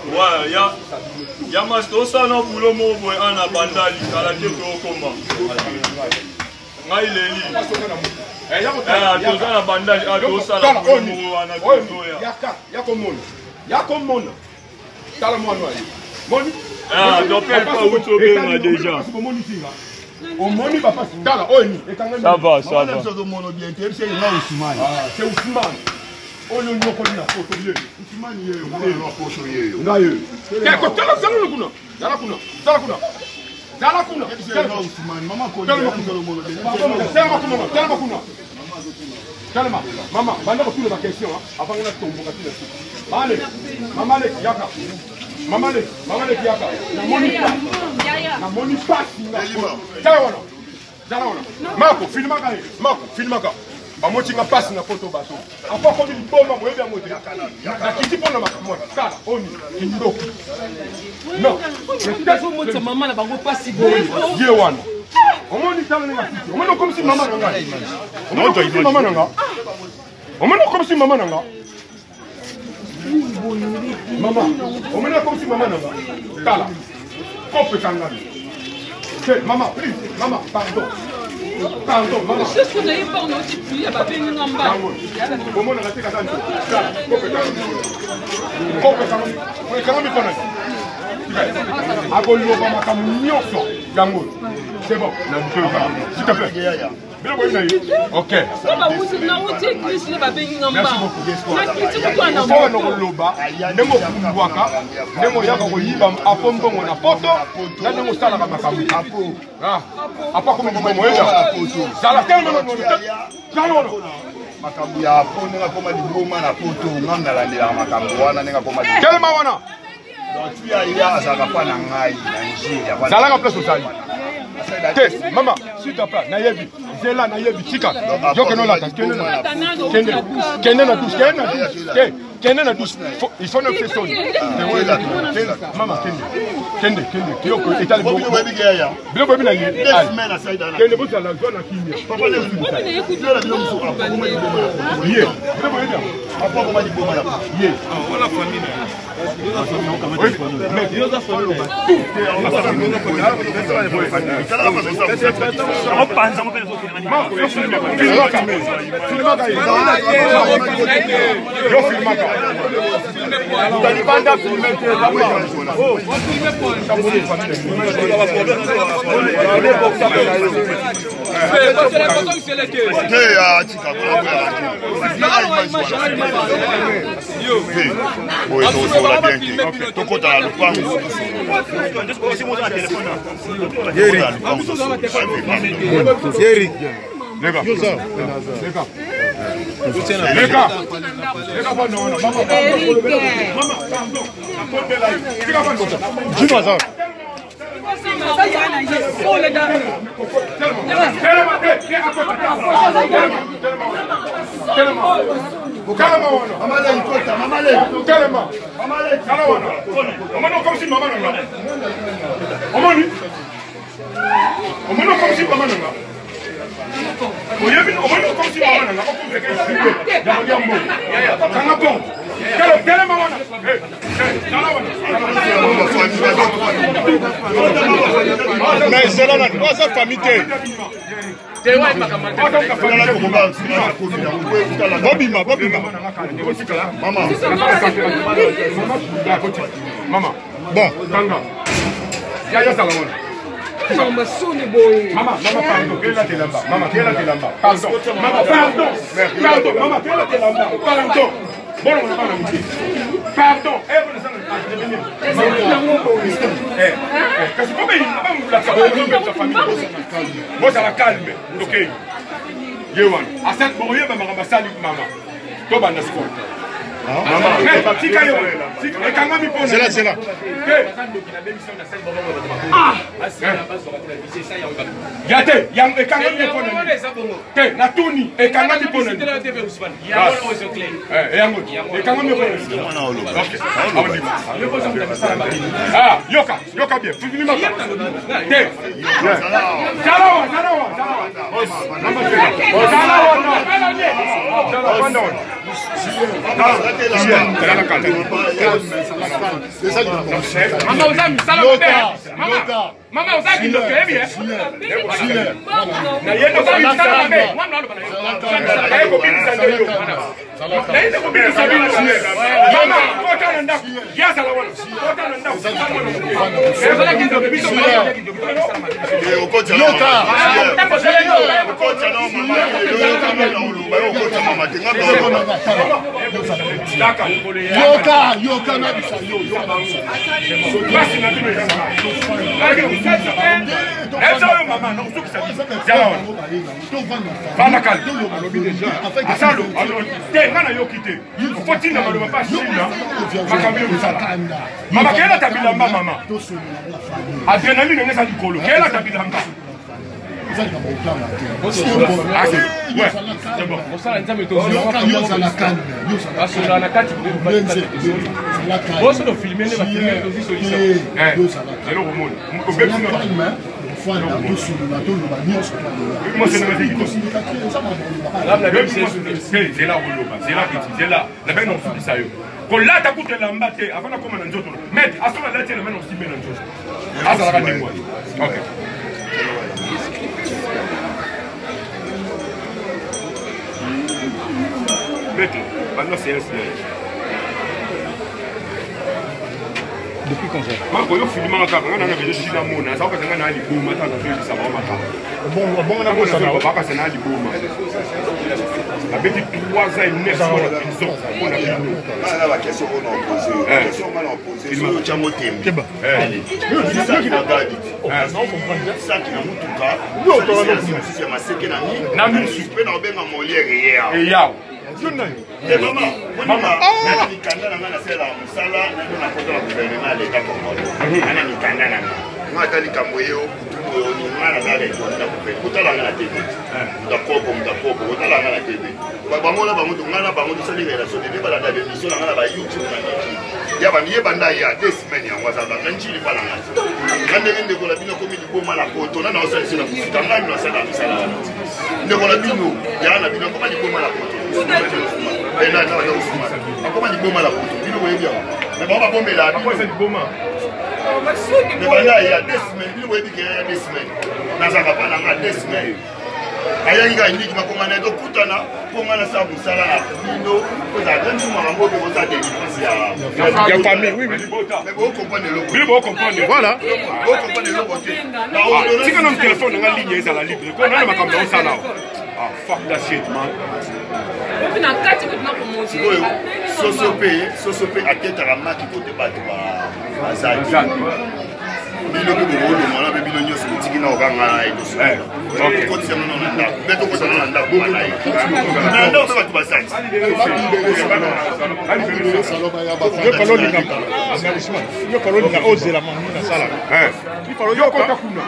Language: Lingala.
Ouais, ya ya mas tosala na boulot moko boye ana bandali kala te tokoma ngai leli eh, toza na bandali ah, tosala boulot moko wana tozoya yakomona yakomona tala mwana aye moni ah, dopel pa uti obenga deja omoni bapasi tala oyo nini ekangami ça va ça va ozomono bien te yebisa nga Ousmane ah, c'est Ousmane oyo nyokoli na poto ye Ousmane yeyo mwana poto yeyo ngai yeyo te kotala zala kuna zala kuna zala kuna zala kuna telema Ousmane mama koli telema kuna telema kuna telema mama banda kotuna ba question avant nga natomboka tina bale mama leki yaka mama leki mama leki yaka namoni namoni pasi nga tala wana zala wana mako filmaka ye mako filmaka bamoti nga mpasi na poto bato apo akomi liboma boyebi yango te nakiti mpo na makambo wana tala oni kindoki non mama na bango mpasi boye ye wana omoni tala ndenge akiti omoni okomisi mama na ngai omoni okomisi mama na nga omoni okomisi mama na nga mama omoni akomisi mama na nga tala kope ekangami te mama please mama pardon pardon mama lisusu na ye mpo na oti priya babengi nga mbango omonaka te kaka tala kope ekangami kope ekangami ekangami mpo nani akoloba makambo nyonso yango c'est bon s'il te plaît bino boyebi na ye ok nauti eglise nde babengi nga mbango nakiti kutu na moto koloba ndenge opumbwaka ndenge oyaka koyiba apo mbongo na poto na ndenge osalaka makambo ah, apo akomi libongo eza zala telema makambo ya apo ndenge akoma liboma na poto nga nalandelaka makambo wana ndenge akoma telema wana azalaka mpa na ngai na nigeria zalaka place ozali te mama s'il te plaît nayebi zela nayebi tika yo kende olata kende kende kende na douche kende na douche te kende na douche il faut ne faire soni mama kende kende kende yo etali biloko boyebi na ye kende bozala zwa na kimia ye biloko boyebi ye Libanda filme te boye tokosola bien te tokota na lopango Yeri. Leka. Leka. Leka. Leka pa non non. Mama mama pardon. Tika pa non. Jino aza. Omoni omoni okomisi mama na nga oyebi omoni okomisi mama na nga okomeka ya kolia mbongo kanga bongo telema wana Mais zela nani oza famille te bobima bobima mama bon kanga yaya zala wana mama soni boye mama mama pardon kela telamba mama kela telamba pardon mama pardon pardon mama kela telamba pardon bolongola bana mike pardon eh, eh, eh, kasi po bamulakisa famille bozala calme tokei ye wana asali bokoyeba makambo asali mama tobanda sikoyo tika ye ekangami mpo zela zela ya te ekangami mpo te natuni ekangami mpo na yango ekangami mpo na yoka yoka bien fulimaka te zala zala zala zala wana Mama oza misala mabe. Mama, mama oza kindoki oyebi eh? Oza misala mabe. Mwana aloba na yo. Naye kobimisa nde yo. Naye nde kobimisa bino. Mama, kota na ndako. Ye azala wana. Kota na ndako. Ezala kindoki biso. Yoka. Yoka, yoka na bisa yo, yoka. Basi na bino eza oyo mama nakosukisa zala wana vanda kale asalo te nga nayoki te okotinda maloba mpe asina makambo yo mosala mama keyelata bilamba mama adrenaline ndenge eza likolo keyelata bilamba Mosala nzambe tobasola na kati boso tofilme nde bafilme tozwi solution. Eloko moni zela koloba zela kiti zela nabengi na kosukisa yo kolata kutu elamba te avant nakoma na nzoto maître asoki alati elamba na kosimbe na nzoto azalaka ndenge wana. Ok, maître, banda séance na ye. Depuis quand ça? Mako yo filmaka kaka nga nanga bezo shila mona azalaka nga na liboma ata nazoyebisa bango makambo. Bongo na bosana. Bakasa na liboma abeti 3 ans et 9 mois na prison mpo na bino. Nga na baquestion oyo na opose, question nga na opose soki otyango tembe, saki na gadi, saki na mutuka, mosusu ya maseke na na misu mpe na obenga Molière eyaw. Eyaw. Te mama, mama, na mikanda na nga nasalelaka mosala nano na kota na gouvernement ya leta congolais, nga na mikanda na nga, nga ata likambo ye okutu oyo nga naza reconnu na gouvernement. Kotala nga na TV, moto akoko, moto akoko, kotala nga na TV, bango na bango, nga na bango tosali relation te. Balanda bemission na nga na ba YouTube na niki ya bandi ye banda ya 2 semaines yango azalaka na Njili mpa na nga te. Nga ndenge ndeko na bino akomi liboma na poto na naosala esi na kofuta ngai nasala misala wana. Ndeko na bino, ya na bino akoma liboma na poto, akoma liboma na poto, bino boyebi yango, me bango babombela liboma. Me banda ya 2 semaines, bino boyebi ke ya 2 semaines nazalaka mpa na nga. 2 semaines ayaki kaka ndiki makonga na ye, tokutana mpo nga nasala mosala na bino, kozala te makambo oyo kozala délivrance ya famille, oui, oui. Mais bocomprendre eloko. Bino bocomprendre. Voilà. Bocomprendre eloko te. Tika na telefone nanga ligne ezala libre ko nana makambo na osala. Ah, fuck that shit, man. Na kati kutu na komonte. Sikoyo soso mpe, soso mpe aketaka maki kote bato baza te. Bino mpe bokolongwana mpe bino nyonso botiki na okanga na ye, tosokotisanga nano na ndako mpe tokotana na ndako wana ye na ndako mpe bato basali. Yoka lolinga, ozela mami nasalaka. Yokota kuna.